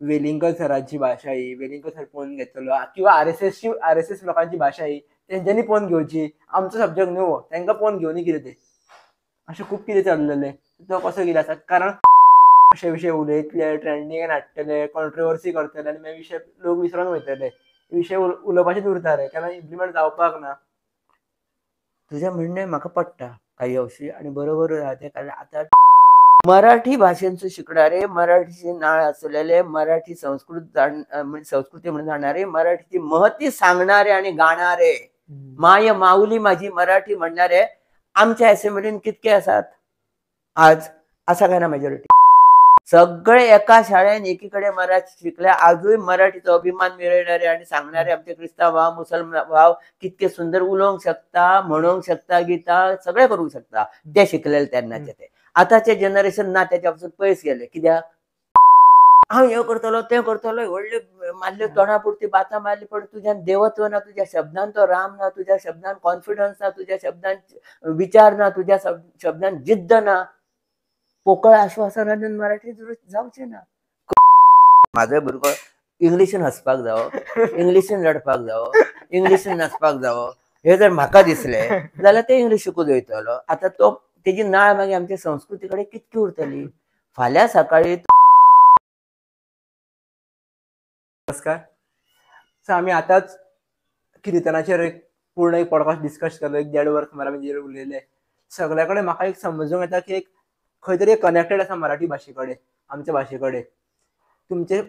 वेलिंगकर सरांची भाशा ही वेलिंगकर सर पळोवन घेतलो किंवा आरएसएसची आरएसएस लोकांची भाशा ही तेंच्यांनी पळोवन घेवची, आमचो सब्जेक्ट न्हू हो, तांकां पळोवन घेवनी कितें तें, अशें खूब कितें चल्लेलें. तो कसो कितें आसा, कारण अशे विशय उलयतले, ट्रेंडिंगान हाडटले, कॉन्ट्रोवर्सी करतले आनी मागीर विशय लोक विसरोन वयतले, विशय उलोवपाचेच उरता रे, केन्ना इम्प्लिमेंट जावपाक ना. तुजें म्हणणें म्हाका पडटा काही अंशी आनी बरोबर आहा तें, कारण आतां मराठी भाशेंचो शिकणारे, मराठीची नाळ आसलेले, मराठी संस्कृत जाण संस्कृती म्हणून जाणारे, मराठीची महती सांगणारे आनी गाणारे, माय माऊली माझी मराठी म्हणणारे आमच्या असेंब्लीन कितके आसात आज? आसा काय ना मेजॉरिटी? सगळे एका शाळेन एकीकडे मराठी शिकले, आजूय मराठीचो अभिमान मिळयणारे आनी सांगणारे आमचे क्रिस्तांव भाव, मुसलमान भाव कितके सुंदर उलोवंक शकता, म्हणूंक शकता, गितां सगळे करूंक शकता, ते शिकलेले तेन्नाचे. ते आतांचे जनरेशन ना, तेच्या पासून पयस गेले. कित्याक? हांव हें करतलो तें करतलो, व्हडले मारल्यो तोंडा पुरती बातां मारली, पण तुज्यान देवत्व ना, तुज्या शब्दान तो राम ना, तुज्या शब्दान कॉन्फिडन्स ना, तुज्या शब्दान विचार ना, तुज्या शब्दान जिद्द ना. पोकळ आश्वासनान मराठी जावचें ना. म्हाजो भुरगो इंग्लिशीन हसपाक जावो, इंग्लिशीन रडपाक जावो, इंग्लिशीन नाचपाक जावो, हे जर म्हाका दिसलें जाल्यार ते इंग्लीश शिकून वयतलो. आतां तो तेजी नाळ मागीर आमच्या संस्कृती कडेन कितकी उरतली फाल्यां सकाळी. नमस्कार. सो आमी आतांच किर्तनाचेर एक पूर्ण एक पॉडकास्ट डिस्कस केलो, एक देड वर सुमार आमी जेर उलयले. सगल्या कडेन म्हाका एक समजूंक येता की एक खंय तरी कनेक्टेड आसा मराठी भाशे कडेन, आमच्या भाशे कडेन. तुमचें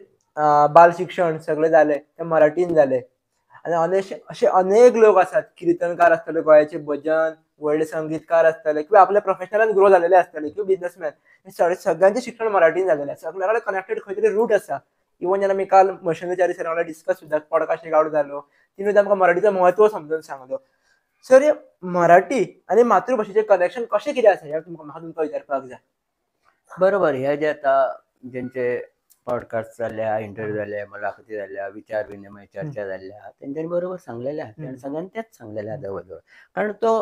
बाल शिक्षण सगळें जालें तें मराठीन जालें आनी अशे अनेक लोक आसात, किर्तनकार आसतले, गोंयाचे भजन व्हडले संगीतकार आसतले किंवा आपल्या प्रोफेशनलान ग्रो जालेले आसतले किंवा बिजनसमॅन, सगळ्यांचें शिक्षण मराठीन जालेलें आसा. सगल्या कडेन कनेक्टेड खंय तरी रूट आसा. इवन जेन्ना आमी काल मशंदचारी सर वांगडा डिस्कस सुद्दां पॉडकास्ट एक आवट जालो, तिणें सुद्दां आमकां मराठीचें म्हत्व समजून सांगलो. सर, हे मराठी आनी मातृभाशेचें कनेक्शन कशें कितें आसा हें म्हाका तुमकां विचारपाक जाय. बरोबर, हे जे आतां जेंचे पॉडकास्ट जाल्या, इंटरव्यू जाले, मुलाखती जाल्या, विचार विनिमय चर्चा जाल्या, तेंच्यांनी बरोबर सांगलेलें आहा आनी सगळ्यांनी तेंच सांगलेलें आहा जवळ जवळ, कारण तो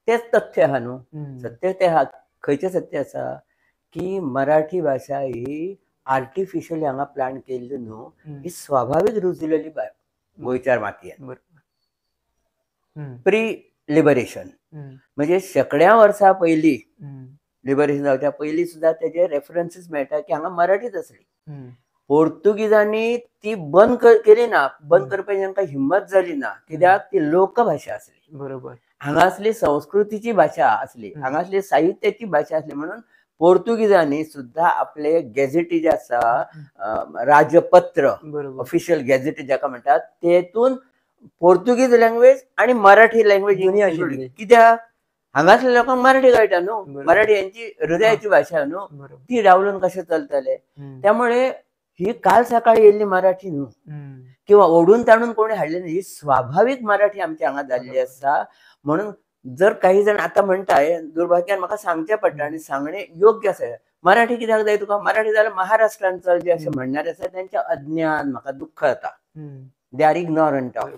तेच तथ्य आहा न्हू, सत्य तें आहा. खंयचें सत्य आसा की मराठी भाशा ही आर्टिफिशियली हांगा प्लांट केल्ली न्हू, ही स्वाभावीक रुजलेली गोंयच्या मातयेन. प्री लिबरेशन म्हणजे शेकड्या वर्सां पयलीं, लिबरेशन जावच्या पयलीं सुद्दां तेजे रेफरन्सीस मेळटा की हांगा मराठीच आसली. पोर्तुगीजांनी ती बंद केली ना, बंद करपाची तांकां हिम्मत जाली ना, कित्याक ती लोकभाशा आसली. बरोबर, हांगासली संस्कृतीची भाशा आसली, हांगासली साहित्याची भाशा आसली, म्हणून पोर्तुगीजांनी सुद्दां आपले गॅझेटी जे आसा, राजपत्र, ऑफिशियल गॅझेटी जाका म्हणटात, तेतून पोर्तुगीज लँग्वेज आनी मराठी लँग्वेज आशिल्ली. कित्याक हांगासल्या लोकांक मराठी कळटा न्हू, मराठी यांची हृदयाची भाशा न्हू, ती रावलून कशें चलतले. त्यामुळे ही काल सकाळी येयल्ली मराठी न्हू किंवा ओडून ताणून कोणी हाडली न्ही, ही स्वाभावीक मराठी आमच्या हांगा जाल्ली आसा. म्हणून जर काही जण आतां म्हणटा, दुर्भाग्यान म्हाका सांगचें पडटा आनी सांगणें योग्य आसा, मराठी कित्याक जाय तुका, मराठी जाल्यार महाराष्ट्रान चल जे अशें म्हणणारे आसा, तेंचें अज्ञान म्हाका दुख्ख जाता. They are ignorant of,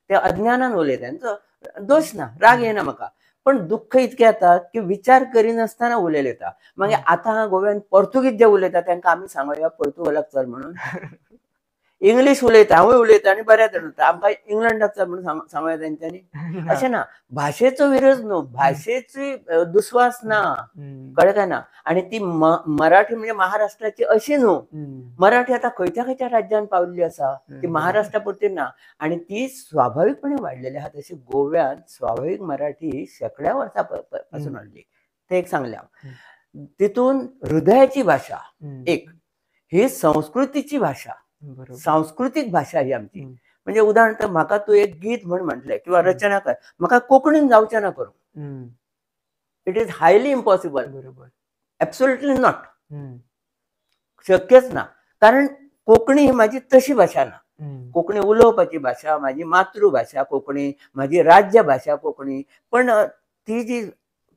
ते अज्ञानान उलयता, तेंचो दोश ना, राग येना म्हाका, पण दुख्ख इतकें येता की विचार करिनासतना उलयले वता. मागीर आतां गोव्यान पोर्तुगीज जे उलयता तांकां आमी सांगूया पोर्तुगालाक चल म्हणून, इंग्लीश उलयता, हांवूय उलयता आनी बऱ्या तरेन उलयता, आमकां इंग्लंडाक चल म्हणून सांगूया तेंच्यांनी, अशें ना. भाशेचो विरोध न्हू, भाशेची दुस्वास ना, कळ्ळें काय ना. आनी ती मराठी म्हणजे महाराष्ट्राची अशी न्हू, मराठी आतां खंयच्या खंयच्या राज्यान पावल्ली आसा, ती महाराष्ट्रा पुरती ना, आनी ती स्वाभावीकपणे वाडलेली आहा. तशी गोव्यान स्वाभावीक मराठी शेकड्या वर्सां पासून वाडली, ते एक सांगलें हांव. तितून हृदयाची भाशा एक, ही संस्कृतीची भाशा, सांस्कृतीक भाशा ही आमची. म्हणजे उदाहरणार्थ म्हाका तूं एक गीत म्हण म्हटलें किंवा रचना कर, म्हाका कोंकणीन जावचें ना करूं, it is highly impossible, absolutely not, शक्यच ना. कारण कोंकणी ही म्हाजी तशी भाशा ना, कोंकणी उलोवपाची भाशा, म्हाजी मातृभाशा कोंकणी, म्हाजी राज्य भाशा कोंकणी, पण ती जी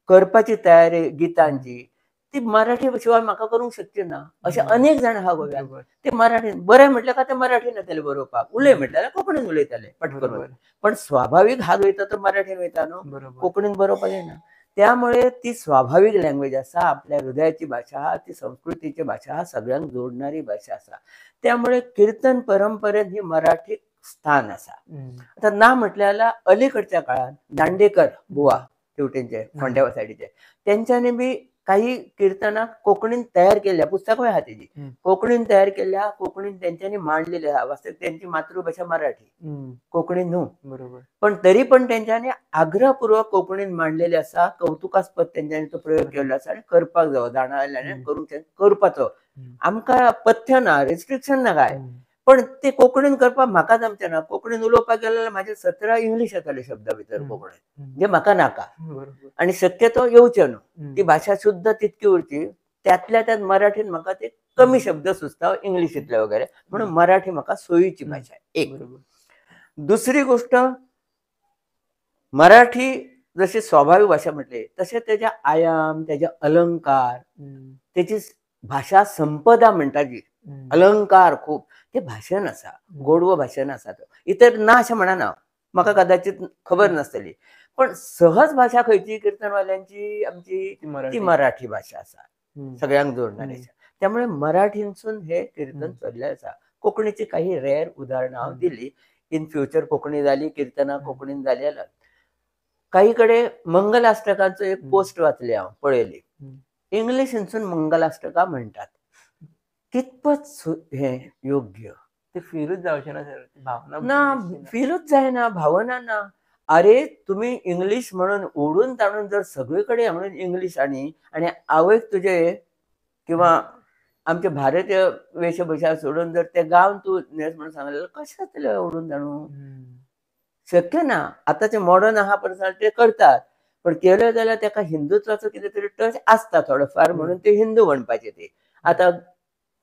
करपाची तयारी गितांची ती मराठी शिवाय म्हाका करूंक शकची ना. अशे अनेक जाण आहा गोव्यान, ते मराठी बरें म्हटल्यार काय ते मराठीन येतले बरोवपाक, उलय म्हटल्यार कोंकणीन उलयताले पट करून, पण स्वाभावीक हात वयता तो मराठीन वयता न्हू, कोंकणीन बरोवपाक येना. त्यामुळे ती स्वाभावीक लँग्वेज आसा, आपल्या हृदयाची भाशा आहा, ती संस्कृतीची भाशा आहा, सगळ्यांक जोडणारी भाशा आसा. त्यामुळे किर्तन परंपरेन ही मराठीक स्थान आसा. आतां ना म्हटलें जाल्यार अलीकडच्या काळात दांडेकर बुवा तेवटेनचे फोंड्या सायडीचे तेंच्यांनी बी काही किर्तनां कोंकणीन तयार केल्या, पुस्तकूय आहा तेजी, कोंकणीन तयार केल्या, कोंकणीन तेंच्यांनी मांडलेले आहा. वास्तविक तेंची मातृभाशा मराठी, कोंकणी न्हू, बरोबर, पण तरी पण तेंच्यांनी आग्रहपूर्वक कोंकणीन मांडलेले आसा. कौतुकास्पद तेंच्यांनी तो प्रयोग केल्लो आसा आनी करपाक जावो, जाणा जाल्यार करूंक करपाचो. आमकां पथ्य ना, रिस्ट्रिक्शन ना काय, पण ते कोंकणीन करपाक म्हाका जमचें ना. कोंकणीन उलोवपाक गेलें जाल्यार म्हाजे 17 इंग्लीश येताले शब्दा भितर कोंकणीन, जे म्हाका नाका आनी शक्यतो येवचे न्हू. ती भाशा शुद्ध तितकी उरची, त्यातल्या त्यात मराठीन म्हाका ते कमी शब्द सुचता इंग्लिशींतले वगैरे, म्हणून मराठी म्हाका सोयीची भाशा एक. दुसरी गोष्ट, मराठी जशी स्वाभाविक भाशा म्हटली तशें तेजे आयाम, तेजे अलंकार, तेची भाशा संपदा म्हणटा जी, अलंकार खूब ते भाशेन आसा, गोडवो भाशेन आसा. तो इतर ना अशें म्हणना, म्हाका कदाचित खबर नासतली, पण सहज भाशा खंयची किर्तनवाल्यांची आमची ती मराठी भाशा आसा, सगळ्यांक जोडणारी आसा. त्यामुळे मराठींसून हे किर्तन चल्लें आसा. कोंकणीची काही रेअर उदाहरणां हांव दिली. इन फ्युचर कोंकणी जाली, किर्तनां कोंकणीन जाली जाल्यार काही कडेन मंगलाष्टकांचो एक पोस्ट वाचली हांव, पळयली, इंग्लिशींसून मंगलाष्टकां म्हणटात. कितपत हे योग्य, ते फिलूच जावचें ना सर, भावना ना, फिलूच जायना, भावना ना. अरे तुम्ही इंग्लिश म्हणून ओढून ताणून जर सगळे कडेन म्हणून इंग्लिश आनी आनी आवयक तुजे किंवा आमचे भारतीय वेशभूषा सोडून जर ते गांव तूं न्हेस म्हणून सांगलें जाल्यार कशें जातलें ओडून ताणून? शक्य ना. आतांचे मॉडर्न आहा पळय ते करतात, पण केलं जाल्यार तेका हिंदुत्वाचो कितें तरी टच आसता थोडोफार, म्हणून ते हिंदू म्हणपाचे. ते आतां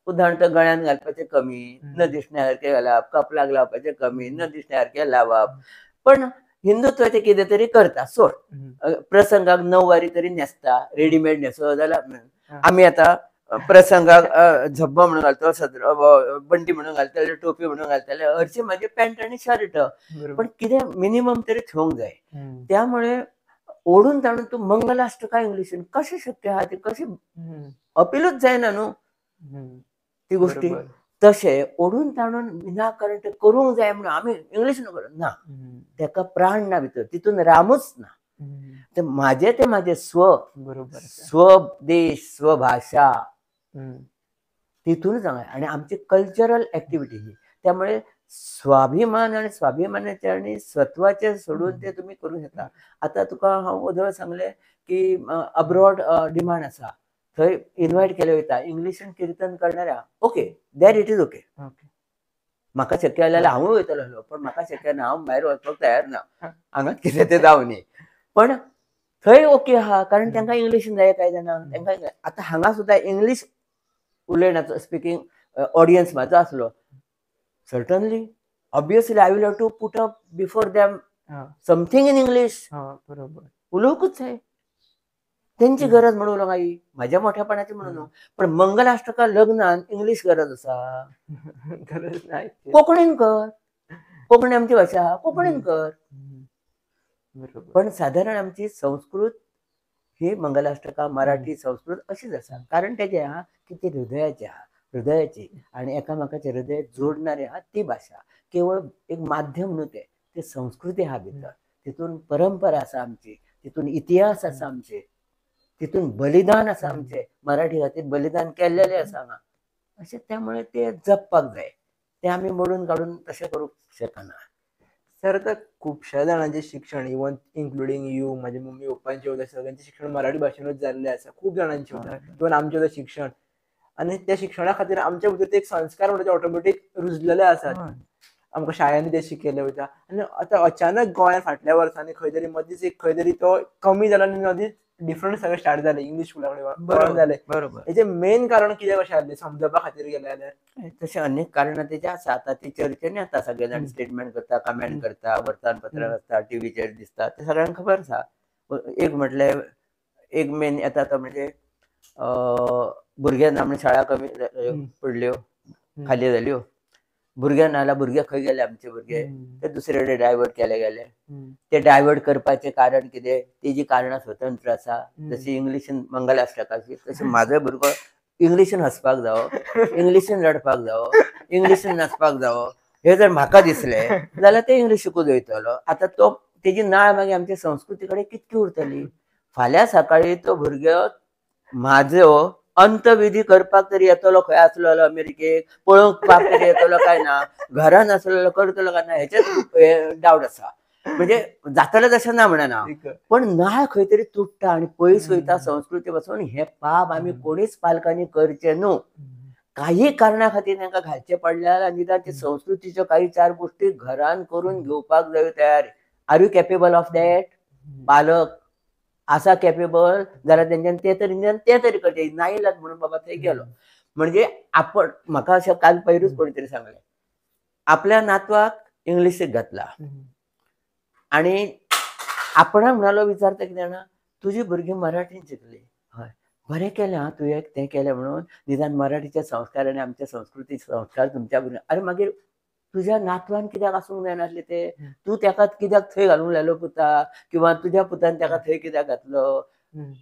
उदाहरण तर गळ्यान घालपाचें कमी, न दिसण्या सारकें घालप, कपलाक लावपाचें कमी, न दिसण्या सारकें लावप, पण हिंदुत्वाचें कितें तरी करता. सोड, प्रसंगाक 9 वारी तरी न्हेसता, रेडीमेड न्हेसो जाल्यार आमी आतां प्रसंगाक झब्बो म्हणून घालतो, सदरो बंटी म्हणून घालतले, टोपी म्हणून घालतले, हरशीं म्हाजे पॅन्ट आनी शर्ट, पण कितें मिनिमम तरी थेवंक जाय. त्यामुळे ओडून ताणून तूं मंगलाष्टका इंग्लिशीन कशें शक्य आहा? ती कशी अपिलूच जायना न्हू ती गोष्टी. तशें ओडून ताणून विनाकारण ते करूंक जाय म्हणून आमी इंग्लिश ना, तेका प्राण ना भितर, तितून रामूच ना. ते म्हाजें ते म्हाजें स्व, बरोबर, स्वदेश, स्वभाशा, तितूनच हांगा आनी आमची कल्चरल एक्टिविटी ही. त्यामुळे स्वाभिमान आनी स्वाभिमानाचे आनी स्वत्वाचे सोडून ते तुमी करूंक शकता. आतां तुका हांव वदळ सांगलें की अब्रॉड डिमांड आसा, थंय इनवायट केले वयता इंग्लिशीन किर्तन करणाऱ्या, okay, there it is okay. म्हाका शक्य जाल्यार हांवूय वयतलो आसलो, पण म्हाका शक्य ना, हांव भायर वचपाक तयार ना, हांगा कितें तें जावनी. पण थंय ओके आहा, कारण तांकां इंग्लिशीन जाय कांय जाणां तांकां. आतां हांगा सुद्दां इंग्लीश उलयण्याचो स्पिकींग ऑडियन्स म्हाजो आसलो, certainly obviously I will have to put up before them something in English. बरोबर, उलोवंकूच जाय, तेंची गरज म्हणून उलोवंक आई, म्हाज्या मोठेपणाची म्हणून. पण मंगलाष्टका लग्नान इंग्लीश गरज आसा? गरज नाही. कोंकणीन कर, कोंकणी आमची भाशा, कोंकणीन कर. पण साधारण आमची संस्कृत ही मंगलाष्टका मराठी संस्कृत अशीच आसा, कारण तेजें आहा की ती हृदयाची आहा, हृदयाची आनी एकामेकाचे हृदय जोडणारी आहा ती भाशा. केवळ एक माध्यम न्हू तें, ते संस्कृती आहा भितर, तितून परंपरा आसा आमची, तितून इतिहास आसा आमचे, तितून बलिदान आसा आमचें, मराठी खातीर बलिदान केल्लेलें आसा हांगा. अशें त्यामुळे ते जपपाक जाय, ते आमी मोडून काडून तशें करूंक शकना. सर आतां खुबश्या जाणांचें शिक्षण, इवन इन्क्लुडींग you, म्हाजे मम्मी पप्पांचें सुद्दां सगळ्यांचें शिक्षण मराठी भाशेनूच जाल्लें आसा, खूब जाणांचें सुद्दां, इवन आमचें सुद्दां शिक्षण. आनी त्या शिक्षणा खातीर आमच्या भितर ते एक संस्कार म्हणटा ते ऑटोमॅटीक रुजलेले आसात, आमकां शाळांनी ते शिकयले वयता. आनी आतां अचानक गोंयांत फाटल्या वर्सांनी खंय तरी मदींच एक खंय तरी तो कमी जाला आनी मदींच डिफरंट सगळें स्टार्ट जालें, इंग्लीश स्कुला कडेन जालें. बरोबर, हेजें मेन कारण कितें कशें आसलें समजपा खातीर गेलें जाल्यार? तशें अनेक कारणां तेजें आसा. आतां ती चर्चेन येता, सगळे जाण स्टेटमेंट करता, कमेंट करता, वर्तमानपत्रां आसता, टिवीचेर दिसता, ते सगळ्यांक खबर आसा. एक म्हटल्यार एक मेन येता तो म्हणजे भुरग्यांना म्हण शाळा कमी पडल्यो, खाली जाल्यो. भुरगे ना जाल्यार भुरगे खंय गेले आमचे भुरगे ते दुसरे कडेन डायवर्ट केले गेले. ते डायवर्ट करपाचें कारण कितें, तेजी कारणां स्वतंत्र आसा. जशी इंग्लिशीन मंगलाष्टकाची तशी म्हाजोय भुरगो इंग्लिशीन हसपाक जावो, इंग्लिशीन रडपाक जावो, इंग्लिशीन नाचपाक जावो, हे जर म्हाका दिसलें जाल्यार ते इंग्लीश शिकून वयतलो. आतां तो तेजी नाळ मागीर आमच्या संस्कृती कडेन कितकी उरतली. फाल्यां सकाळी तो भुरगो म्हाजो अंतविधी करपाक तरी येतलो, खंय आसलो जाल्यार अमेरिकेक पळोवपाक तरी येतलो काय ना, घरान आसलेलो करतलो काय ना, हेचेच डावट आसा. म्हणजे जातलें तशें ना म्हणना, पण नाळ खंय तरी तुट्टा आनी पयस वयता संस्कृती पासून. हें पाप आमी कोणीच पालकांनी करचें न्हू. काही कारणा खातीर तांकां घालचें पडल्यार आनी निदान संस्कृतीच्यो काही चार गोश्टी घरान करून घेवपाक जायो तयार. Are you capable of that? पालक आसा कॅपेबल जाल्यार तेंच्यान ते तरी निदान ते तरी करचें, नाईलाज म्हणून बाबा थंय गेलो. म्हणजे आपण म्हाका अशें काल पयरूच कोणी तरी सांगलें, आपल्या नातवाक इंग्लिशीक घातला आनी आपणा म्हणालो विचारता कितें जाणा, तुजी भुरगीं मराठीन शिकली, हय बरें केलें आं तुवें तें केलें म्हणून, निदान मराठीचे संस्कार आनी आमच्या संस्कृतीचे संस्कार तुमच्या भुरग्यांक. अरे मागीर तुज्या नातवान कित्याक आसूंक जायनासलें ते, तूं ताका कित्याक थंय घालूंक लायलो पुता, किंवा तुज्या पुतान ताका थंय कित्याक घातलो?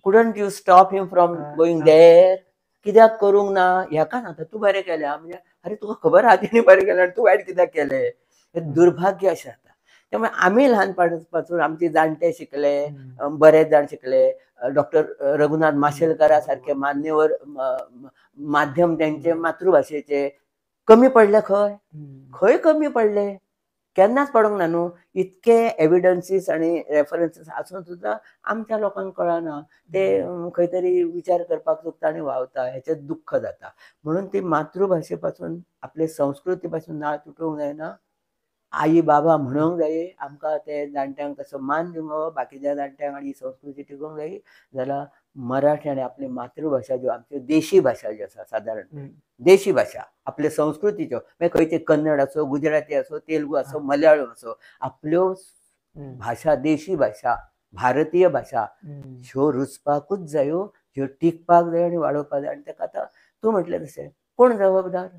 Couldn't you stop him from going there? कित्याक करूंक ना हेका ना तूं बरें केलें म्हणजे अरे तुका खबर आहा तेणी बरें केलें आनी तूं वायट कित्याक केलें? हें दुर्भाग्य अशें जाता. त्यामुळे आमी ल्हानपणापासून आमचे जाणटे शिकले, बरेच जाण शिकले, डॉक्टर रघुनाथ माशेलकरा सारखे मान्यवर माध्यम त्यांचे मातृभाशेचे कमी पडले खंय, खंय कमी पडले? केन्नाच पडूंक ना न्हू. इतके एविडन्सीस आनी रेफरन्सीस आसून सुद्दां आमच्या लोकांक कळना, ते खंय तरी विचार करपाक चुकता आनी व्हांवता, हेचें दुख्ख जाता. म्हणून ती मातृभाशे पासून आपले संस्कृती पासून नाळ तुटूंक जायना. आई बाबा म्हणूंक जाय आमकां, ते जाणट्यांक तसो मान दिवंक जावो, बाकीच्या जाणट्यांक आनी संस्कृती टिकोवंक जाय. जाल्यार मराठी आनी आपली मातृभाशा ज्यो आमच्यो देशी भाशा ज्यो आसा, सादारण देशी भाशा आपले संस्कृतीच्यो, मागीर खंयचे कन्नड आसो, गुजराती आसो, तेलुगू आसो, मलयाळम आसो, आपल्यो भाशा देशी भाशा भारतीय भाशा ह्यो रुजपाकूच जायो, ह्यो टिकपाक जाय आनी वाडोवपाक जाय. आनी ताका आतां तूं म्हटलें तशें कोण जबाबदार?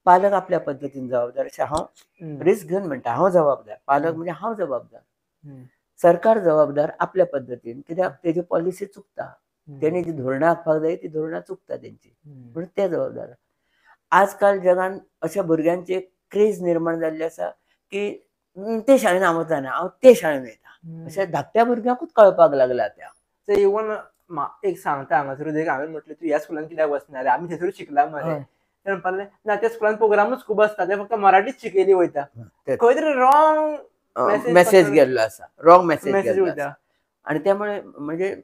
पालक आपल्या पद्दतीन जबाबदार. अशें हांव रिस्क घेवन म्हणटा, हांव जबाबदार, पालक म्हणजे हांव जबाबदार, सरकार जबाबदार आपल्या पद्दतीन, कित्याक तेजी पॉलिसी चुकता, तेणी जी धोरणां आंखपाक जाय ती धोरणां चुकता तेंची, म्हणून ते जबाबदार. आजकाल जगान अशा भुरग्यांची क्रेज निर्माण जाल्ली आसा की ते शाळेन हांव वचना, हांव ते शाळेन वयता, अशें धाकट्या भुरग्यांकूच कळपाक लागला. त्या इवन एक सांगता हांगासर देख, हांवें म्हटलें तूं ह्या स्कुलान कित्याक वचना रे, आमी थंयसर शिकला मरे. ते म्हणपाक लागले ना, त्या स्कुलान प्रोग्रामूच खूब आसता, ते फक्त मराठीच शिकयली वयता. खंय तरी रॉंग मेसेज गेल्लो आसा, रॉंग मेसेज गेल्लो आसा. आनी त्यामुळे म्हणजे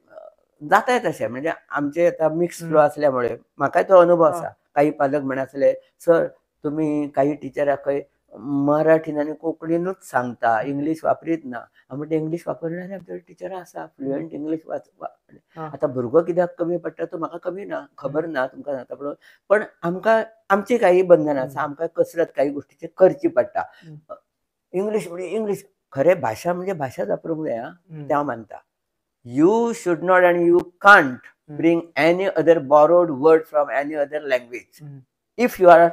जाताय तशें. म्हणजे आमचे आतां मिक्स फ्लो असल्यामुळे म्हाकाय तो अनुभव आसा. काही पालक म्हणासले, सर तुमी काही टिचराक खंय मराठीन आनी कोंकणीनूच सांगता, इंग्लीश वापरीत ना. हांव म्हणटा इंग्लीश वापरणारे आमचे टिचरां आसा, फ्लुएंट इंग्लीश आतां भुरगो कित्याक कमी पडटा तो म्हाका कमी ना, खबर ना तुमकां जाता, पण आमकां आमची काही बंधनां आसा, आमकां कसरत काही गोश्टीची करची पडटा. इंग्लीश म्हणजे इंग्लीश, खरें भाशा म्हणजे भाशाच वापरूंक जाय आं, तें हांव मानता. You should not and you can't bring any other borrowed word from any other language if you are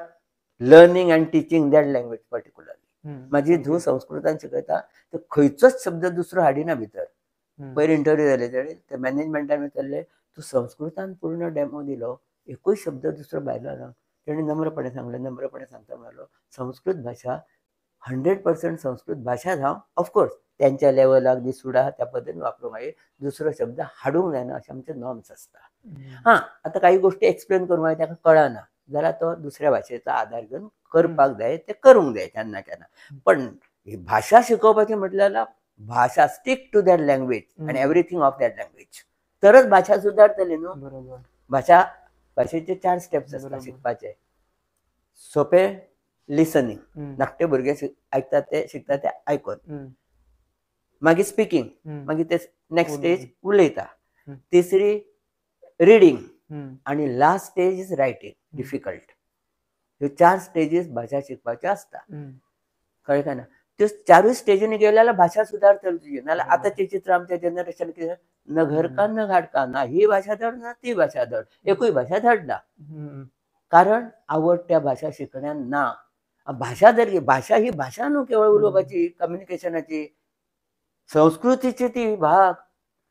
learning and teaching that language particularly. माझी धूव संस्कृतान शिकयता, तर खंयचोच शब्द दुसरो हाडिना भितर. पयर इंटरव्यू जाले तेणे, ते मॅनेजमेंटान विचारले, तूं संस्कृतान पूर्ण डेमो दिलो, एकूय शब्द दुसरो भायलो ना. तेणे नम्रपणे सांगलें, नम्रपणे सांगता म्हणालो, संस्कृत भाशा 100% संस्कृत भाशा हांव ऑफकोर्स त्यांच्या लेवलाक दिसुडा त्या पद्दतीन वापरूंक जाय, दुसरो शब्द हाडूंक जायना, अशें आमचे नॉर्म्स आसता. हां, आतां काही गोश्टी एक्सप्लेन करूंक जाय ताका कळना जाल्यार तो दुसऱ्या भाशेचो आदार घेवन करपाक जाय, ते करूंक जाय केन्ना केन्ना. पण भाशा शिकोवपाची म्हटल्यार भाशा स्टीक टू that language आनी एवरीथींग ऑफ that language, तरच भाशा सुदारतली न्हू. बरोबर. भाशा भाशेचे 4 स्टेप्स आसता शिकपाचे. सोपे लिसनींग, धाकटे भुरगे आयकतात ते शिकतात ते आयकून, मागीर स्पिकींग, मागीर ते नेक्स्ट स्टेज उलयता, तिसरी रिडींग, आनी last stage is writing, difficult. ह्यो 4 स्टेजीस भाशा शिकपाच्यो आसता. कळ्ळें काय ना? त्यो 4 स्टेजींनी गेले जाल्यार भाशा सुदारतली तुजी. नाजाल्यार आतांचें चित्र आमच्या जनरेशन कितें, न घर का न घाट का, ना ही भाशा धड ना ती भाशा धड, एकूय भाशा धड ना. कारण आवड त्या भाशा शिकण्यान ना. भाशा जर भाशा ही भाशा न्हू केवळ उलोवपाची, कम्युनिकेशनाची, संस्कृतीची ती भाग.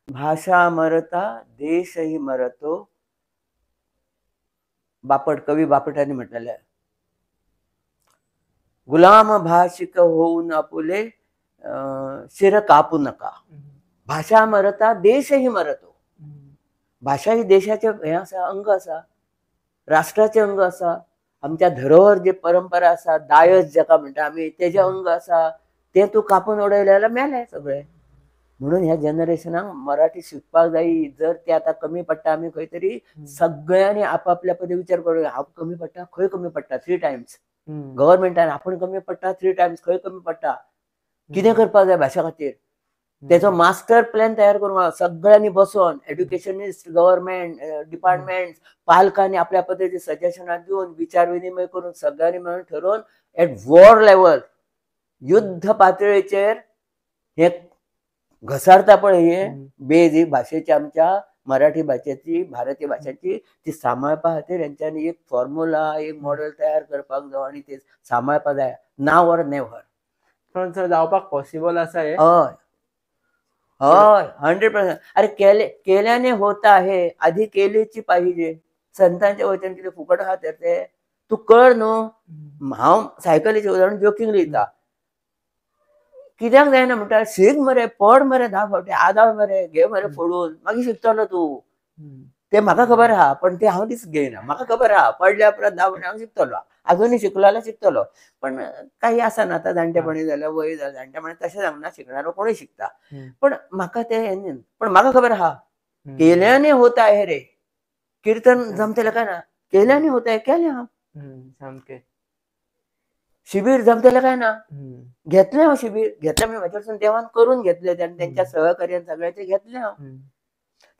भाषा मरता देशही मरतो, बापट कवी बापटांनी म्हटलेले. गुलाम भाषिक होऊन आपुले शिर कापू नका. भाषा मरता देशही मरतो. भाषा ही देशाचे हे आसा, अंग आसा, राष्ट्राचे अंग आसा, आमच्या धरोहर जे परंपरा आसा, दायज जाका म्हणटा आमी, तेजे अंग आसा, ते तूं कापून उडयले जाल्यार मेले सगळे. म्हणून ह्या जनरेशनाक मराठी शिकपाक जाय. जर ते आतां कमी पडटा, आमी खंय तरी सगळ्यांनी आपापल्या पदी विचार करूया, हांव कमी पडटा, खंय कमी पडटा, 3 टायम्स गव्हर्मेंटान आपूण कमी पडटा, 3 टायम्स खंय कमी पडटा, कितें करपाक जाय भाशा खातीर, तेजो मास्टर प्लॅन तयार करूंक सगळ्यांनी बसोन, एड्युकेशनिस्ट, गव्हर्मेंट डिपार्टमेंट, पालकांनी आपल्या पद्दतीन सजेशनां दिवन, विचार विनिमय करून, सगळ्यांनी मेळून ठरोवन एट वॉर लेवल, युद्ध पातळेचेर हे घसारता पळय हे बेज ही भाशेची, आमच्या मराठी भाशेची, भारतीय भाशेची, ती सांबाळपा खातीर हेंच्यांनी एक फॉर्म्युला, एक मॉडेल तयार करपाक जाय आनी ते सांबाळपा जाय. नाव ऑर नेव्हर. पण सर जावपाक पॉसिबल आसा हे? हय हय, 100%. अरे केले केल्याने होत आहे, आधी केलीची पाहिजे. संतांचे वचन कितें फुकट आहा तर ते तूं कर न्हू. हांव सायकलीचें उदाहरण जोकिंगली दिता, कित्याक जायना म्हणटा, शीक मरे, पड मरे 10 फावटी, आदाळ मरे, घे मरे फोडून, मागीर शिकतलो तूं. ते म्हाका खबर आहा, पण ते हांव रिस्क घेयना. म्हाका खबर आहा पडल्या उपरांत 10 फावटी हांव शिकतलो, आजुनूय शिकलो जाल्यार शिकतलो. पण काही आसा ना, आतां जाणटेपणी जाल्यार, वय जालें, जाणटेपणी तशें सांगना, शिकणारो कोणूय शिकता, पण म्हाका ते, पण म्हाका खबर आहा केल्याने होत आहे रे. किर्तन जमतलें काय ना, केल्याने होत आहे, केलें हांव. सामकें शिबीर जमतलें काय ना, घेतलें हांव शिबीर, घेतलें म्हणजे म्हाज्या देवान करून घेतलें, तेंच्या सहकार्यान सगळ्याचें घेतलें हांव.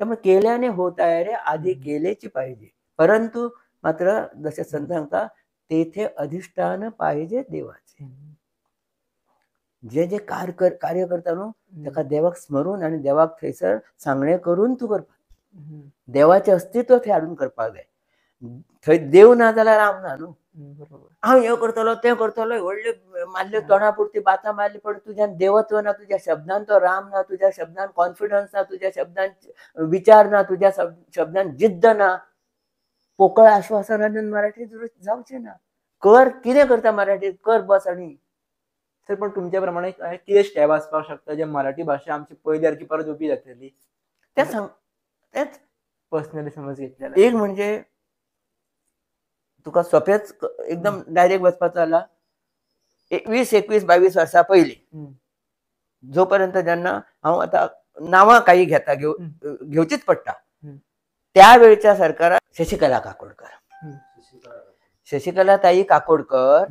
त्यामुळे केल्याने होत आहे रे, आधी केलेची पाहिजे. परंतु मात्र जसे संत सांगता, तेथे अधिष्ठान पाहिजे देवाचे. जे जे कार्य करता न्हू ताका देवाक स्मरून आनी देवाक थंयसर सांगणें करून तूं करपाक, देवाचें अस्तित्व थंय हाडून करपाक जाय. थंय देव ना जाल्यार राम ना न्हू. हांव हें करतलो तें करतलो, व्हडल्यो मारल्यो तोंडा पुरती बातां मारली, पण तुज्यान देवत्व ना, तुज्या शब्दान तो राम ना, तुज्या शब्दान कॉन्फिडन्स ना, तुज्या शब्दान विचार ना, तुज्या शब्दान जिद्द ना, पोकळ आश्वासनान मराठी जावचें ना. कर कितें करता मराठीत, कर बस. आनी सर पण तुमच्या प्रमाणे कितें स्टेप आसपाक शकता जे मराठी भाशा आमची पयली सारकी परत उबी जातली? तेच सांग, तेच पर्सनली समज घेतलें. एक म्हणजे तुका सोंपेच एकदम डायरेक्ट वचपाचो जाल्यार 20, 21, 22 वर्सां पयलीं, जोपर्यंत जेन्ना हांव आतां नांवां काही घेता, घेवचीच पडटा, त्या वेळच्या सरकारान शशिकला काकोडकर, शशिकला ताई काकोडकर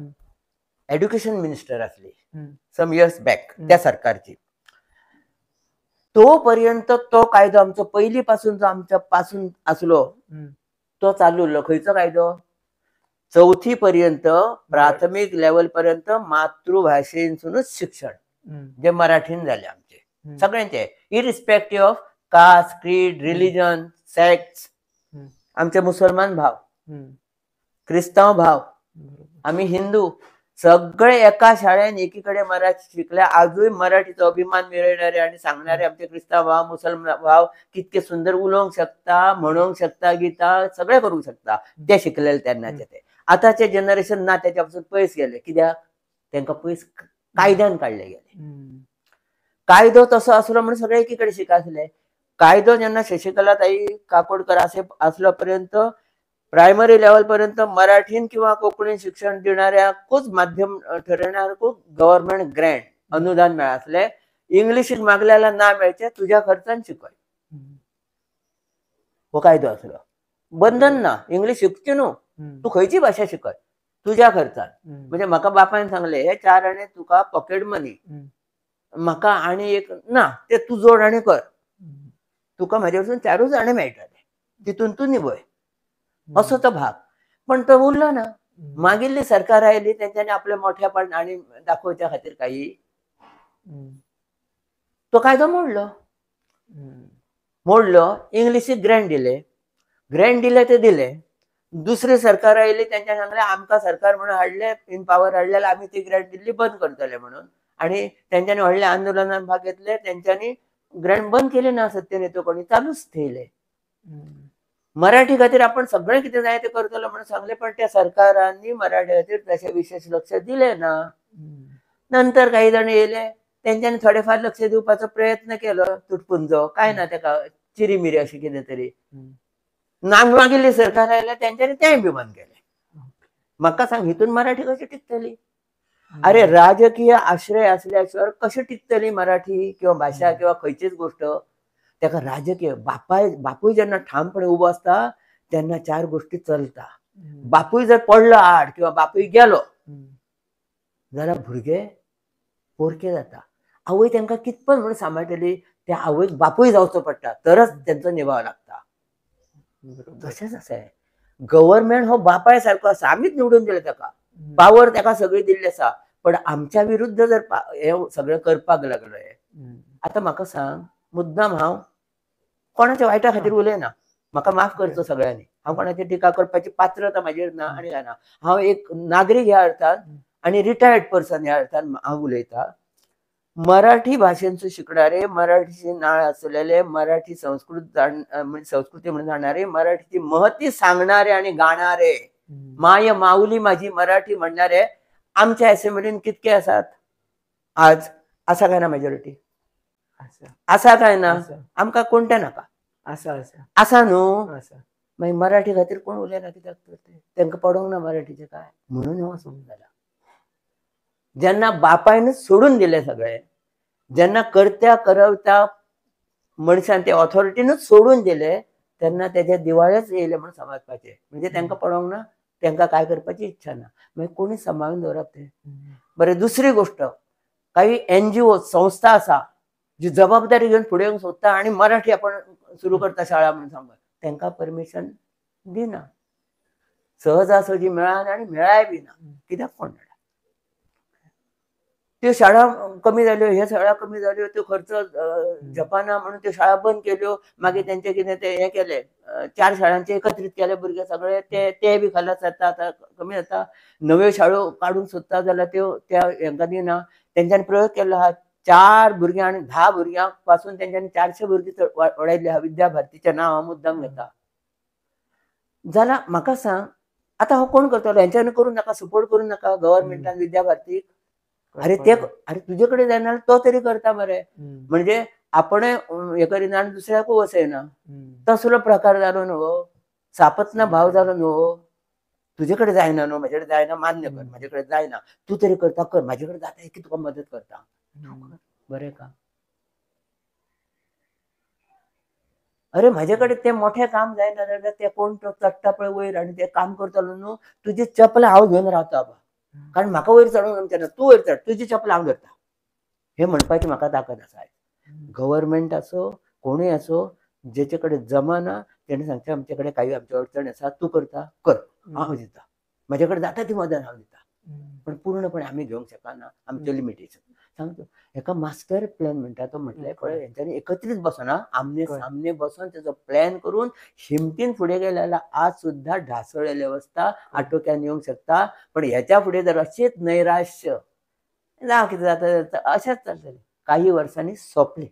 एड्युकेशन मिनिस्टर आसली सम इयर्स बॅक त्या सरकारची. तो पर्यंत तो कायदो आमचो पयलीं पासून जो आमच्या पासून आसलो तो चालू उरलो. खंयचो कायदो? 4थी पर्यंत, प्राथमीक लेवल पर्यंत मातृभाशेनसूनच शिक्षण जे मराठीन जालें आमचें सगळ्यांचे, irrespective of caste, creed, religion, sects. आमचे मुसलमान भाव, क्रिस्तांव भाव, आमी हिंदू, सगळे एका शाळेन एकी कडेन मराठी शिकले. आजूय मराठीचो अभिमान मिळयणारे आनी सांगणारे आमचे क्रिस्तांव भाव, मुसलमान भाव कितके सुंदर उलोवंक शकता, म्हणूंक शकता, गीता सगळे करूंक शकता, ते शिकलेले तेन्नाचे. ते आतांचे जनरेशन ना, तेच्या पासून पयस गेले. कित्याक? तेंकां पयस कायद्यान काडले गेले. कायदो तसो आसलो म्हणून सगळे एकी कडेन शिकासले. कायदो जेन्ना शशिकला ताई काकोडकर आसलो पर्यंत प्रायमरी लेवल पर्यंत मराठीन किंवा कोंकणीन शिक्षण दिणाऱ्याकूच माध्यम ठरयणाऱ्याकूच गव्हर्मेंट ग्रँट अनुदान मेळासलें. इंग्लिशीक मागल्याला ना मेळचें, तुज्या खर्चान शिकय, हो कायदो आसलो. बंधन ना, इंग्लिश शिकची न्हू, तूं खंयची भाशा शिकय तुज्या खर्चान. म्हणजे म्हाका बापायन सांगलें, हे 4 आणे तुका पॉकेट मनी, म्हाका आनी एक ना, ते तूं जोड आनी कर, तुका म्हाजे वचून 4 आणे मेळटले, तितून तूं निवय, असो तो भाग. पण तो उरलो ना. मागिल्ली सरकार आयली, तेंच्यांनी आपले मोठेपण आनी दाखोवच्या खातीर काही तो कायदो मोडलो. मोडलो, इंग्लिशीक ग्रँट दिले, ग्रँट दिले ते दिले. दुसरें सरकार आयलें तेंच्यांनी सांगलें आमकां सरकार म्हणून हाडलें, इन पावर हाडलें, आमी ती ग्रँट दिल्ली बंद करतले म्हणून. आनी तेंच्यांनी व्हडल्या आंदोलनान भाग घेतले, तेंच्यांनी ग्रँट बंद केले ना, सत्तेन येतो कोणी चालूच थेयले. मराठी खातीर आपण सगळें कितें जाय तें करतलो म्हणून सांगलें, पण त्या सरकारांनी मराठी खातीर तशें विशेष लक्ष दिलें ना. नंतर काही जण येयले तेंच्यांनी थोडेफार लक्ष दिवपाचो प्रयत्न केलो, तुटपुंजो काय ना तेका चिरीमिरी अशें कितें तरी. मागीर सरकार आयलें तेंच्यांनी तेंय बी बंद केलें. म्हाका सांग हितून मराठी कशी टिकतली? अरे राजकीय आश्रय असल्या शिवाय कशी टिकतली मराठी किंवा भाशा किंवा खंयचीच गोष्ट? तेका राजकीय बापूय जेन्ना ठामपणे उबो आसता तेन्ना चार गोष्टी चलता. बापूय जर पडलो आड किंवा बापूय गेलो जाल्यार भुरगे पोरके जाता. आवय तांकां कितपत म्हणून सांबाळटली, त्या आवयक बापूय जावचो पडटा तरच तेंचो निभाव लागता. तशेंच आसा गव्हर्मेंट हो बापाय सारको आसा, आमीच निवडून दिले ताका, पावर ताका सगळी दिल्ली आसा, पण आमच्या विरुद्ध जर हे सगळें करपाक लागले. आतां म्हाका सांग, मुद्दाम हांव कोणाच्या वायटा खातीर उलयना, म्हाका माफ करचो सगळ्यांनी, हांव कोणाची टिका करपाची पात्रता म्हाजेर ना आनी काय ना. हांव एक नागरीक ह्या अर्थान आनी रिटायर्ड पर्सन ह्या अर्थान हांव उलयता. मराठी भाशेंचो शिकणारे, मराठीची नाळ आसलेले, मराठी संस्कृत संस्कृती म्हणून जाणारे, मराठीची महती सांगणारे आनी गाणारे, माय माऊली माझी मराठी म्हणणारे आमच्या असेंब्लीन कितके आसात आज? आसा काय ना मेजॉरिटी? आसा काय ना? आमकां कोणते नाका आसा आसा न्हू. मागीर मराठी खातीर कोण उलयना कित्याक तर? तेंकां पडोंक ना मराठीचें काय म्हणून हो सोडून जाला. जेन्ना बापायनच सोडून दिलें सगळें, जेन्ना करत्या करवता मनशान ते ऑथॉरिटीनूच सोडून दिले, तेन्ना तेजे दिवाळेच येयले म्हणून समजपाचें. म्हणजे तेंकां पडोंक ना, तेंकां काय करपाची इच्छा ना, मागीर कोणी सांबाळून दवरप तें बरें. दुसरी गोष्ट, काही एनजीओ संस्था आसा जी जबाबदारी घेवन फुडें येवंक सोदता आनी मराठी आपण सुरू करता शाळा म्हणून सांगता, तेंकां परमिशन दिना, सहजासहजी मेळना आनी मेळाय बी ना, कित्याक कोण जाणा. त्यो शाळा कमी जाल्यो, ह्यो शाळा कमी जाल्यो, त्यो खर्च जपाना म्हणून त्यो शाळा बंद केल्यो. मागीर तेंचे कितें ते हें केलें, 4 शाळांचे एकत्रीत केले भुरगे सगळे, ते ते बी खलास जाता, आतां कमी जाता. नव्यो शाळो काडूंक सोदता जाल्यार त्यो त्या हेंकां दिना. तेंच्यांनी प्रयोग केल्लो आहा, 4 भुरग्यां आनी 10 भुरग्यां पासून तेंच्यांनी 400 भुरगीं वाडयल्ली आहा. विद्या भारतीचें नांव हांव मुद्दाम घेता. जाल्यार म्हाका सांग आतां हो कोण करतलो? हेंच्यांनी करूं नाका, सपोर्ट करूं नाका गव्हर्मेंटान विद्या भारतीक? अरे ते अरे तुजे कडेन जायना तो तरी करता मरे, म्हणजे आपण हे करिना आनी दुसऱ्याकूय वसयना. तसलो प्रकार जालो न्हू, सापच ना भाव जालो न्हू. तुजे कडेन जायना न्हू, म्हाजे कडेन जायना, मान्य कर, म्हाजे कडेन जायना, तूं तरी करता कर, म्हाजे कडेन जाता की तुका मदत करता, बरें का? अरे म्हाजे कडेन तें मोठें काम जायना जाल्यार ते कोण तो चडटा पळय वयर आनी तें काम करतलो न्हू, तुजी चपलां हांव घेवन रावता बाबा, कारण म्हाका वयर चडूंक जमचें ना, तूं वयर चड, तुजी चपलां हांव धरता, हें म्हणपाची म्हाका ताकद आसा. गव्हर्मेंट आसो कोणूय आसो, जेचे कडेन जमाना तेणें सांगचें आमचे कडेन काही आमची अडचण आसा, तूं करता कर, हांव दिता, म्हाजे कडेन जाता ती मदत हांव दिता, पण पूर्णपणे आमी घेवंक शकना, आमचें लिमिटेशन. सांगतो हेका मास्टर प्लॅन म्हणटा तो, म्हटल्यार पळय हेंच्यांनी एकत्रीत बसना, आमने सामने बसून तेजो प्लॅन करून हिमतीन फुडें गेले जाल्यार आज सुद्दां ढासळलेले वस्ता आटोक्यान येवंक शकता. पण हेच्या फुडें जर अशेंच नैराश्य जावं कितें जाता अशेंच चलतलें, काही वर्सांनी सोंपलें.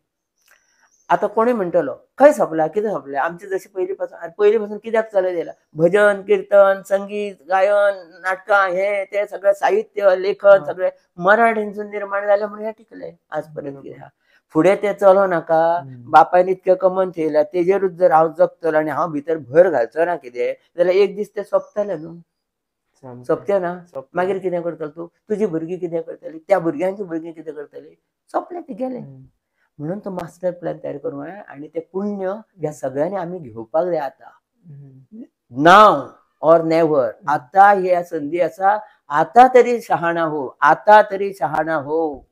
आतां कोणूय म्हणटलो खंय सोंपला, कितें सोंपलें, आमचें जशें पयलीं पासून पयलीं पासून कित्याक चलत येयला, भजन किर्तन संगीत गायन नाटकां हें तें सगळें साहित्य लेखन सगळें मराठींतसून निर्माण जालें म्हणून हें टिकलें आज पर्यंत कितें आहा. फुडें तें चलो नाका, बापायन इतकें कमन थेयलां तेजेरूच जर हांव जगतलो आनी हांव भितर भर घालचो ना कितें जाल्यार एक दीस तें सोंपतलें न्हू, सोंपचें ना. मागीर कितें करतलो तूं, तुजी भुरगीं कितें करतलीं, त्या भुरग्यांची भुरगीं कितें करतलीं, सोंपलें तें गेलें. म्हणून तो मास्टर प्लॅन तयार करूंक जाय आनी तें पुण्य ह्या सगळ्यांनी आमी घेवपाक जाय आतां. नाव ऑर नेवर, आतां ही संदी आसा, आतां तरी शहाणा हो, आतां तरी शहाणा हो.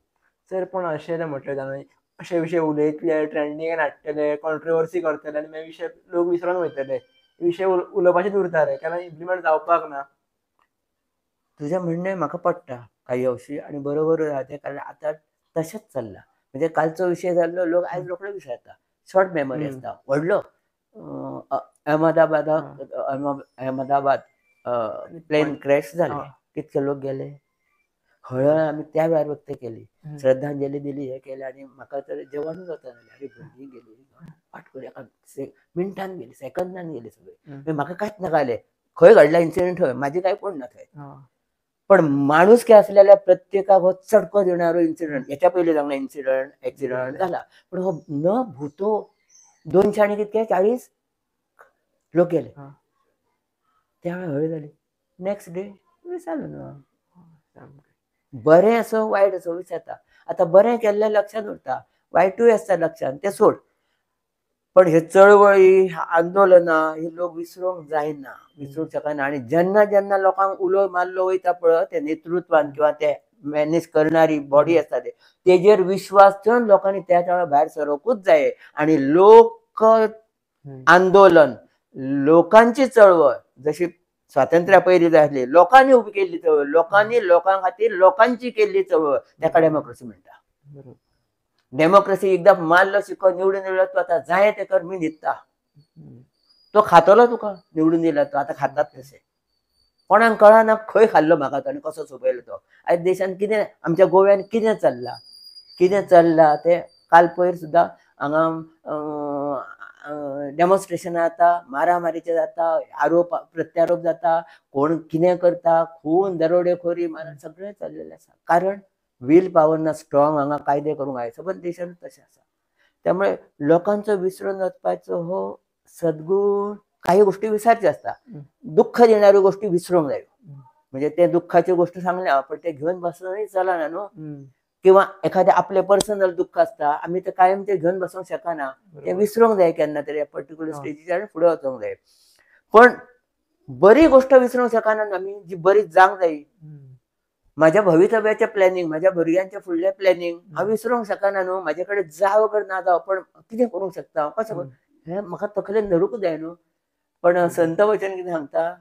सर पण अशें म्हटलें जाल्यार अशे विशय उलयतले, ट्रेंडिंगान हाडटले, कॉन्ट्रोवर्सी करतले आनी मागीर विशय लोक विसरून वयतले, विशय उलोवपाचेच उरता रे, कारण इम्प्लिमेंट जावपाक ना. तुजें म्हणणें म्हाका पडटा काही अंशी आनी बरोबर आहा तें, कारण आतां तशेंच चल्लां. म्हणजे कालचो विशय जाल्लो लोक आयज रोखडो विसरता, शॉर्ट मेमरी आसता. व्हडलो अहमदाबादाक अहमदाबाद प्लेन क्रॅश जालें, कितके लोक गेले. हळहळ आमी त्या वेळार व्यक्त केली, श्रद्धांजली दिली, हें केलें. आनी म्हाका तर जेवणूच वचना जालें. अरे भुरगीं गेली फाट करून एका मिनटान गेली, सेकंदान गेली सगळी. म्हाका कांयच नाका जालें, खंय घडला इन्सिडंट खंय म्हाजी कांय कोण ना थंय. पण माणुसकी आसलेल्या प्रत्येकाक हो चडको दिणारो इन्सिडंट. हेच्या पयलीं जावंक ना इन्सिडंट, एक्सिडंट जाला, पण हो न भुतो 200 आनी कितके 40 लोक गेले. त्या वेळार हय जाली. नेक्स्ट डे विसरलो न्हू. बरें असो वायट असो विसरता. आतां बरें केल्लें लक्षांत उरता, वायटूय आसता लक्षांत, तें सोड. पण हे चळवळी, आंदोलनां ही लोक विसरूंक जायना, विसरूंक शकना. आनी जेन्ना जेन्ना लोकांक उलो मारलो वयता पळय, ते नेतृत्वान किंवा ते मॅनेज करणारी बॉडी आसता ते तेजेर विश्वास ठेवन लोकांनी त्या वेळार भायर सरोकूच जाय. आनी लोक आंदोलन, लोकांची चळवळ, जशी स्वातंत्र्या पयलीं जाय आसली, लोकांनी उबी केल्ली चळवळ, लोकांनी लोकां खातीर लोकांची केल्ली चळवळ, ताका डेमोक्रेसी म्हणटा. डेमोक्रेसी एकदां मारलो शिको निवडून दिलो तूं आतां जाय तें कर, मी न्हिदता, तो खातलो तुका निवडून दिला तो. आतां खातात तशें, कोणाक कळना खंय खाल्लो म्हाका तो आनी कसो सोंपयलो तो. आयज देशान कितें, आमच्या गोव्यान कितें चल्लां, कितें चल्लां तें काल पयर सुद्दां हांगा डेमॉन्स्ट्रेशनां जाता, मारामारीचें जाता, आरोप प्रत्यारोप जाता, कोण कितें करता, खून, दरोडेखोरी, मारा सगळें चल्लेलें आसा. कारण will power ना स्ट्रॉंग हांगा कायदे करूंक जाय, सबंद देशान तशें आसा. त्यामुळे लोकांचो विसरून वचपाचो हो सद्गुण. काही गोष्टी विसरच्यो आसता, दुःख दिणाऱ्यो गोष्टी विसरूंक जायो. म्हणजे ते दुःखाच्यो गोष्टी सांगल्या पण ते घेवन बसूनय चलना न्हू. किंवा एखादें आपलें पर्सनल दुःख आसता, आमी ते कायम ते घेवन बसूंक शकना, ते विसरूंक जाय केन्ना तरी पर्टिक्युलर स्टेजीचेर फुडें वचूंक जाय. पण बरी गोष्ट विसरूंक शकना आमी, जी बरी जावंक जाय. म्हाज्या भवितव्याचें प्लॅनिंग, म्हाज्या भुरग्यांचें फुडलें प्लॅनिंग हांव विसरूंक शकना न्हू. म्हाजे कडेन जावं अगर ना जावं, पण कितें करूंक शकता हांव, कशें करूं, हें म्हाका तकलेन धरूंक जाय न्हू. पण संत वचन कितें सांगता,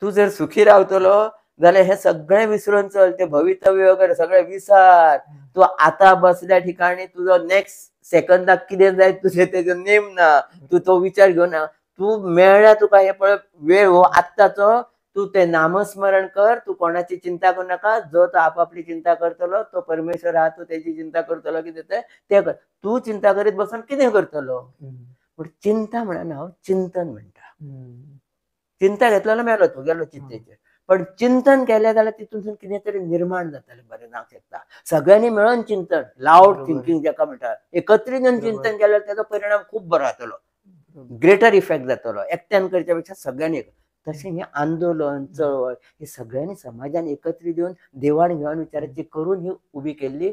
तूं जर सुखी रावतलो जाल्यार हें सगळें विसरून चल, तें भवितव्य वगैरे सगळें विसार. तूं आतां बसल्या ठिकाणी तुजो नेक्स्ट सेकंदाक कितें जाय तुजें तेजो नेम ना, तूं तो विचार घेवना. तूं मेळ्ळ्या तुका हें पळय वेळ हो आत्ताचो, तूं तें नामस्मरण कर, तूं कोणाची चिंता करूं नाका. जो तो आपापली चिंता करतलो तो परमेश्वर आहा, तूं तेजी चिंता करतलो कितें तें कर. तूं चिंता करीत बसून कितें करतलो. पूण चिंता म्हणना हांव, चिंतन म्हणटा. चिंता घेतलो मेलो तूं, गेलो चिंतेचेर. पण चिंतन केलें जाल्यार तितूंतसून कितें तरी निर्माण जातलें, बरें जावंक शकता. सगळ्यांनी मेळून चिंतन, लावड थिंकींग जाका म्हणटा, एकत्रीत येवन चिंतन केल्यार तेजो परिणाम खूब बरो जातलो, ग्रेटर इफेक्ट जातलो एकट्यान करच्या पेक्षा सगळ्यांनी. तशें हें आंदोलन, चळवळ ही सगळ्यांनी समाजान एकत्रीत येवन देवाण घेवाण विचाराची करून ही उबी केल्ली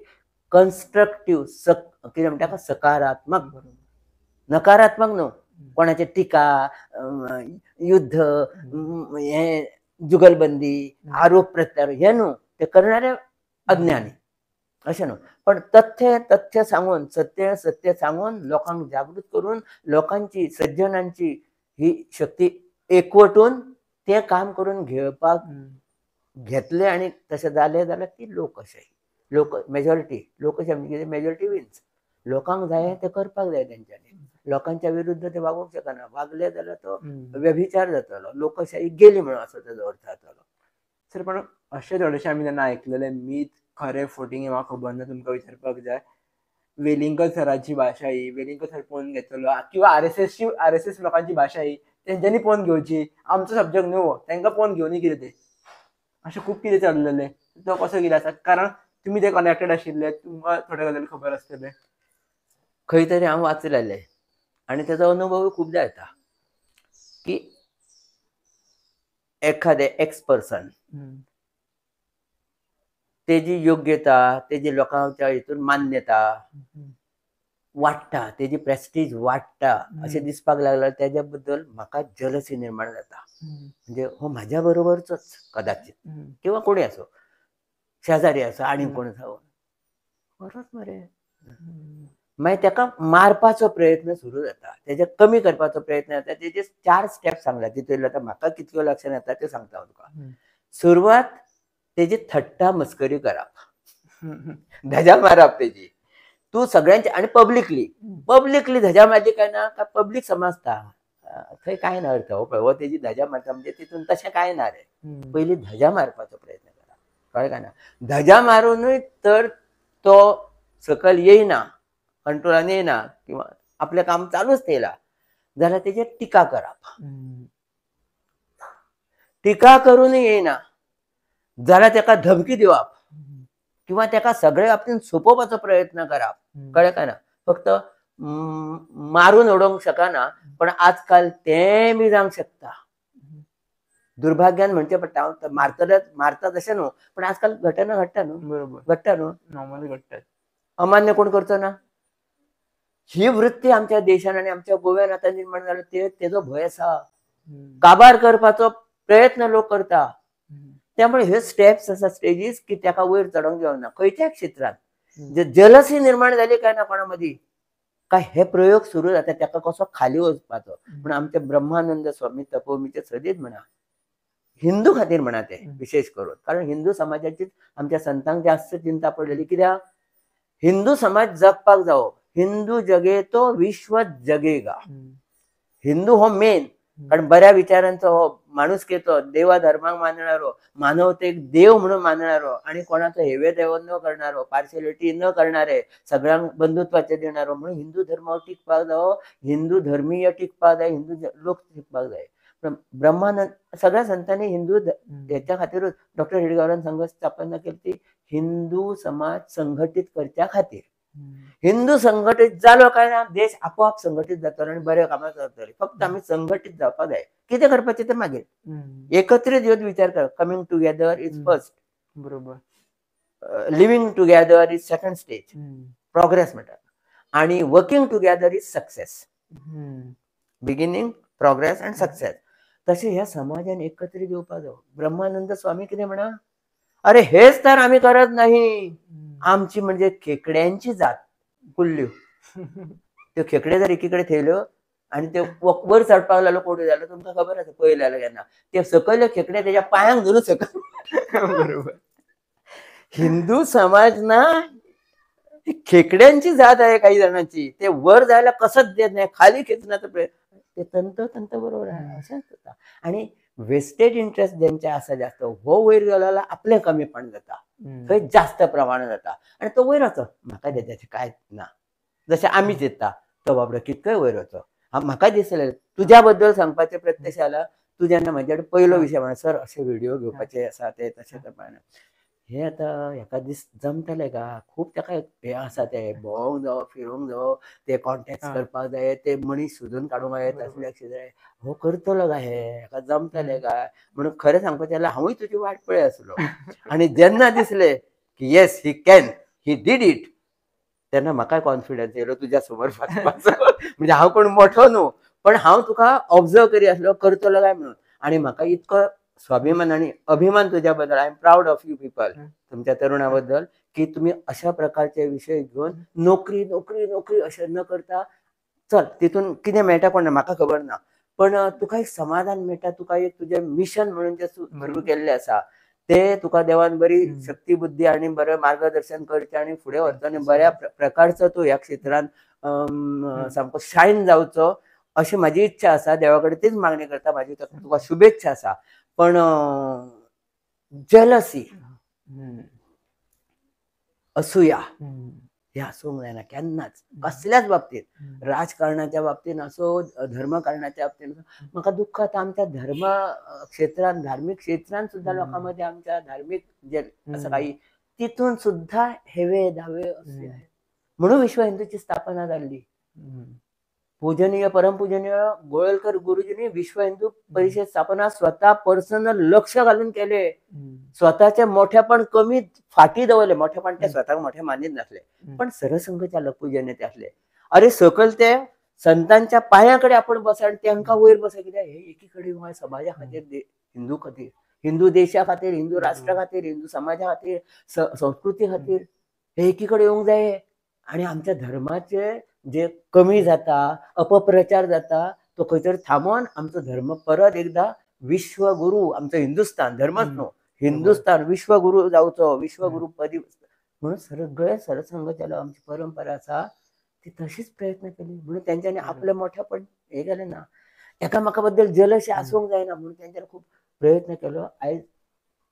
कन्स्ट्रक्टीव, कितें म्हणटा सकारात्मक, नकारात्मक न्हू. कोणाचे टिका, युद्ध, हें जुगलबंदी, आरोप प्रत्यारोप हे न्हू, ते करणारे अज्ञानी अशें न्हू. पण तथ्य तथ्य सांगून, सत्य सत्य सांगून लोकांक जागृत करून लोकांची, सज्जनांची ही शक्ती एकवटून ते काम करून घेवपाक घेतले आनी तशें जालें जाल्यार ती लोकशाही, लोक मेजॉरिटी, लोकशाही म्हणजे कितें, मेजॉरिटी विन्स. लोकांक जाय तें करपाक जाय तेंच्यांनी, लोकांच्या विरुद्ध ते वागूंक शकना, वागले जाल्यार तो व्यभिचार जातलो, लोकशाही गेली म्हणून असो तेजो अर्थ जातलो. सर पण अशें थोडेशें आमी जेन्ना आयकलेलें मीत खरें फोटींग हें म्हाका खबर ना, तुमकां विचारपाक जाय. वेलिंगकर सराची भाशा ही, वेलिंगकर सर पळोवन घेतलो, किंवा आरएसएसची, आरएसएस लोकांची भाशा ही तेंच्यांनी पळोवन घेवची, आमचो सब्जॅक्ट न्हू हो, तांकां पळोवन घेवनी कितें तें, अशें खूब कितें चल्लेलें. तो कसो कितें आसा, कारण तुमी ते कनॅक्टेड आशिल्ले, तुमकां थोडे गजाली खबर आसतले. खंय तरी हांव वाचलेलें आनी तेजो अनुभवूय खूबदां येता की एखादें एक्स पर्सन तेजी योग्यता, तेजी लोकांच्या हितून मान्यता वाडटा, तेजी प्रेस्टीज वाडटा अशें दिसपाक लागल्यार तेज्या बद्दल म्हाका जलसी निर्माण जाता. म्हणजे हो म्हाज्या बरोबरचोच कदाचित, किंवा कोणी आसो, शेजारी आसो, आनी कोण आसा, बरोच मरे. मागीर तेका मारपाचो प्रयत्न सुरू जाता, तेजे कमी करपाचो प्रयत्न जाता. तेजे 4 स्टेप सांगला तितूंतले आतां म्हाका कितक्यो लक्षांत येता त्यो सांगता हांव तुका. सुरवात तेजी थट्टा मस्करी करप, धजा मारप तेजी, तूं सगळ्यांचे आनी पब्लिकली, पब्लिकली धजा मारली काय ना काय पब्लीक समजता थंय कांय ना अर्थ. हो पळय हो तेजी धजा मारता म्हणजे तितून तशें कांय ना रे. पयलीं धजा मारपाचो प्रयत्न करा, कळ्ळें काय ना. धजा मारुनूय तर तो सकयल येयना, कंट्रोलान येयना किंवा आपलें काम चालूच थेयला जाल्यार तेजेर टिका करप. टिका करूनय येयना जाल्यार तेका धमकी दिवप किंवा तेका सगळे बाबतीन सोंपोवपाचो प्रयत्न करप, कळ्ळें काय ना. फक्त मारून उडोवंक शकना, पण आजकाल तें बी जावंक शकता. दुर्भाग्यान म्हणचें पडटा, मारतले मारतात अशें न्हू, पण आजकाल घटना घडटा न्हू, बरोबर घडटा न्हू, नॉर्मली घडटात. अमान्य कोण करचो ना. ही वृत्ती आमच्या देशान आनी आमच्या गोव्यान आतां निर्माण जाल्या, ते तेजो भंय आसा. काबार करपाचो प्रयत्न लोक करता. त्यामुळे ह्यो स्टेप्स आसा, स्टेजीस की तेका वयर चडोवंक जावना खंयच्याय क्षेत्रांत. जलसी निर्माण जाली काय ना कोणा मदीं काय हे प्रयोग सुरू जाता, तेका कसो खाली वचपाचो. पूण आमचे ब्रह्मानंद स्वामी तपोमीचे सदींच म्हणा, हिंदू खातीर म्हणा ते विशेष करून, कारण हिंदू समाजाचीच आमच्या संतांक जास्त चिंता पडलेली. कित्याक हिंदू समाज जगपाक जावो, हिंदू जगे तो विश्व जगेगा. हिंदू हो मेन, कारण बऱ्या विचारांचो हो माणुसकेचो, देवा धर्माक मानणारो, मानवतेक देव म्हणून मानणारो आणि कोणाचो हेवे देव न करणारो, पार्शियलिटी न करणारे, सगळ्यांक बंधुत्वाचे देणारो, म्हणून हिंदू धर्म टिकपाक जावो, हिंदू धर्मीय टिकपाक जाय, हिंदू लोक टिकपाक जाय. ब्रह्मानंद सगळ्या संतांनी हिंदू हेच्या खातीरूच डॉक्टर हेडगेवारान संघ स्थापना केली ती हिंदू समाज संघटीत करच्या खातीर. हिंदू संघटीत जालो काय ना देश आपोआप संघटीत जातलो आनी बऱ्या कामां जातली. फक्त आमी संघटीत जावपाक जाय. कितें करपाचें तें मागीर एकत्रीत येवन विचार कर. कमिंग टुगेदर is first, बरोबर. Living together is second stage, progress म्हणटात, आनी working together is success. Beginning, progress and success. तशें ह्या समाजान एकत्रीत येवपाक जाय. ब्रह्मानंद स्वामी कितें म्हणा, अरे हेच तर आमी करत नाही, आमची म्हणजे खेकड्यांची जात कुल्ल्यो. त्यो खेकडे जर एकीकडे थेयल्यो आनी ते वर चडपाक लागलो कोडू जालो, तुमकां खबर आसा पळयलें जाल्यार केन्ना ते सकयले खेकडे तेज्या पांयांक धरून सकयल. बरोबर. हिंदू समाज ना खेकड्यांची जात आहे काही जाणांची, ते वर जायला कसंच देत नाही, खाली खेचण्याचा प्रयत्न, ते तंतोतंत बरोबर आहे अशेंच जाता. आनी वेस्टेड इंट्रस्ट ज्यांचे आसा जास्त, हो वयर गेलो जाल्यार आपलें कमीपण जाता, थंय जास्त प्रमाणात जाता आनी तो वयर वचो, म्हाका तेज्याचें कांय ना. जशें आमी चिंत्ता तो बाबडो कितकोय वयर वचो. म्हाका दिसलें तुज्या बद्दल सांगपाचें प्रत्यक्ष जाल्यार, तूं जेन्ना म्हजे कडेन पयलो विशय म्हणा, सर अशे व्हिडिओ घेवपाचे आसा ते तशें प्रमाणे हे आतां हेका दीस जमतले का, खूब ताका हें आसा, ते भोंवंक जावो, फिरूंक जावो, ते कॉन्टेक्ट करपाक जाय, ते मनीस सोदून काडूंक जाय, तसले जाय, हो करतलो काय, हे हेका जमतले काय म्हणून. खरें सांगपाचें जाल्यार हांवूय तुजी वाट पळय आसलो आनी जेन्ना दिसलें की yes he can, he did it, तेन्ना म्हाकाय कॉन्फिडन्स येयलो तुज्या समोर वचपाचो. म्हणजे हांव कोण मोठो न्हू, पण हांव तुका ऑब्जर्व करी आसलो करतलो काय म्हणून. आनी म्हाका इतको स्वाभिमान आनी अभिमान तुज्या बद्दल, I am proud of you people, तुमच्या तरुणा बद्दल, की तुमी अशा प्रकारचे विशय घेवन नोकरी नोकरी नोकरी अशें न करता, चल तितून कितें मेळटा कोण म्हाका खबर ना, पण तुका एक समाधान मेळटा, तुका एक तुजें मिशन म्हणून जें सुरू केल्लें आसा ते तुका देवान बरी शक्ती बुद्धी आनी बरें मार्गदर्शन करचें आनी फुडें व्हरचो आनी बऱ्या प्रकारचो तूं ह्या क्षेत्रान सामको शायन जावचो अशी म्हाजी इच्छा आसा. देवा कडेन तीच मागणी करता, म्हाजी तुका शुभेच्छा आसा. पण जेलसी, असूया हे आसूंक जायना केन्नाच, कसल्याच बाबतीत, राजकारणाच्या बाबतीन असो, धर्मकारणाच्या बाबतीन असो. म्हाका दुख्ख जाता आमच्या धर्म क्षेत्रान, धार्मीक क्षेत्रान सुद्दां लोकां मदीं आमच्या धार्मीक जे आसा काही तितून सुद्दां हेवे दावे असूया म्हणून विश्व हिंदूची स्थापना जाल्ली. पूजनीय परमपूजनीय गोळवलकर गुरुजींनी विश्व हिंदू परिषद स्थापना स्वतः पर्सनल लक्ष घालून केले, स्वतःचे मोठेपण कमी फाटी दवरले. मोठेपण ते स्वतःक मोठे मानीत नासले, पण सरसंघचालक पूजनीय ते असले. अरे सकयल ते संतांच्या पांयाकडे आपण बसा आणि तांकां वयर बसा, कित्याक हे एकीकडे समाजा खातीर, हिंदू खातीर, हिंदू देशा खातीर, हिंदू राष्ट्रा खातीर, हिंदू समाजा खातीर, संस्कृती खातीर हे एकीकडे येवंक जाय. आनी आमच्या धर्माचे जे कमी जाता, अपप्रचार जाता, तो खंय तरी थांबोवन आमचो धर्म परत एकदा विश्वगुरू, आमचो हिंदुस्तान धर्मच न्हू, हिंदुस्तान विश्वगुरू जावचो, विश्वगुरू पदी म्हणून सगळे सरसंघचालक आमची परंपरा आसा ती तशीच प्रयत्न केली. म्हणून तेंच्यांनी आपलें मोठेपण हें केलें ना. एकामेका बद्दल जलशी आसूंक जायना म्हणून तेंच्यानी खूब प्रयत्न केलो. आयज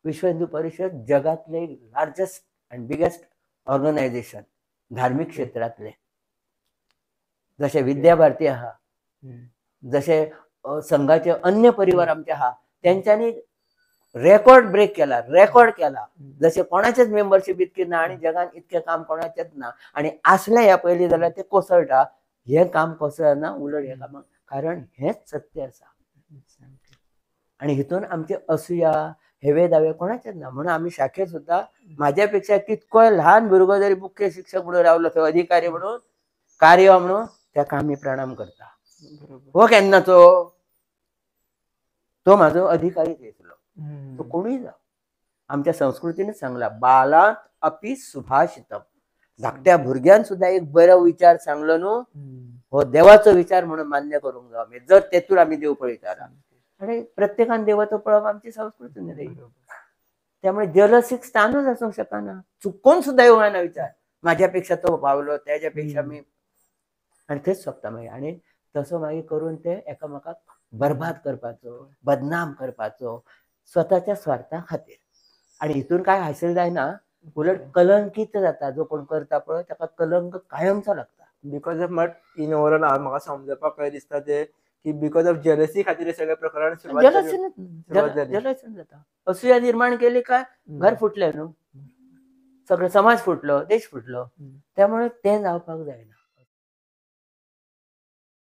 विश्व हिंदू परिशद जगातले लार्जस्ट अँड बिगेस्ट ऑर्गनायझेशन धार्मिक क्षेत्रांतले, जशे विद्या भारती आहा, जशे संघाचे अन्य परिवार आमचे आहा, तेंच्यांनी रेकॉर्ड ब्रेक केला, रेकॉर्ड केला. जशे कोणाचेच मेंबरशीप इतकी ना आनी जगान इतकें काम कोणाचेच ना. आनी आसलें ह्या पयलीं जाल्यार ते कोसळटा, हें काम कोसळना, उलट हें कामाक, कारण हेंच सत्य आसा. आनी हितून आमचे असूया हेवे दावे कोणाचेच ना. म्हणून आमी शाखेर सुद्दां म्हाज्या पेक्षा कितकोय ल्हान भुरगो जरी मुख्य शिक्षक म्हणून रावलो थंय अधिकारी म्हणून कार्य म्हणून ताका आमी प्रणाम करता. हो केन्नाचो तो म्हाजो अधिकारी थंयसरलो, तो कोणूय जावं. आमच्या संस्कृतीनच सांगला बालांत अपी सुभाषितम, धाकट्या भुरग्यान सुद्दां एक बरो विचार सांगलो न्हू, हो देवाचो विचार म्हणून मान्य करूंक जावो आमी, जर तेतूर आमी देव पळयता. आनी प्रत्येकान देवाचो पळोवप आमची संस्कृती न्ही. त्यामुळे जलसीक स्थानच आसूंक शकना, चुकोन सुद्दां येवंक जायना विचार म्हाज्या पेक्षा तो पावलो, त्याच्या पेक्षा मी, आनी थंयच सोंपता मागीर. आनी तसो मागीर करून ते एकामेकाक बरबाद करपाचो, बदनाम करपाचो स्वताच्या स्वार्था खातीर. आनी हितून काय हासील जायना, उलट कलंकीत जाता जो कोण करता पळय ताका कलंक कायमचो लागता. Because of मट इन ओवरऑल म्हाका समजपाक काय दिसता ते की because of jealousy खातीर सगळें प्रकरण जेलसीन जाता. असूया निर्माण केली काय घर फुटलें न्हू, सगळो समाज फुटलो, देश फुटलो. त्यामुळे तें जावपाक जायना.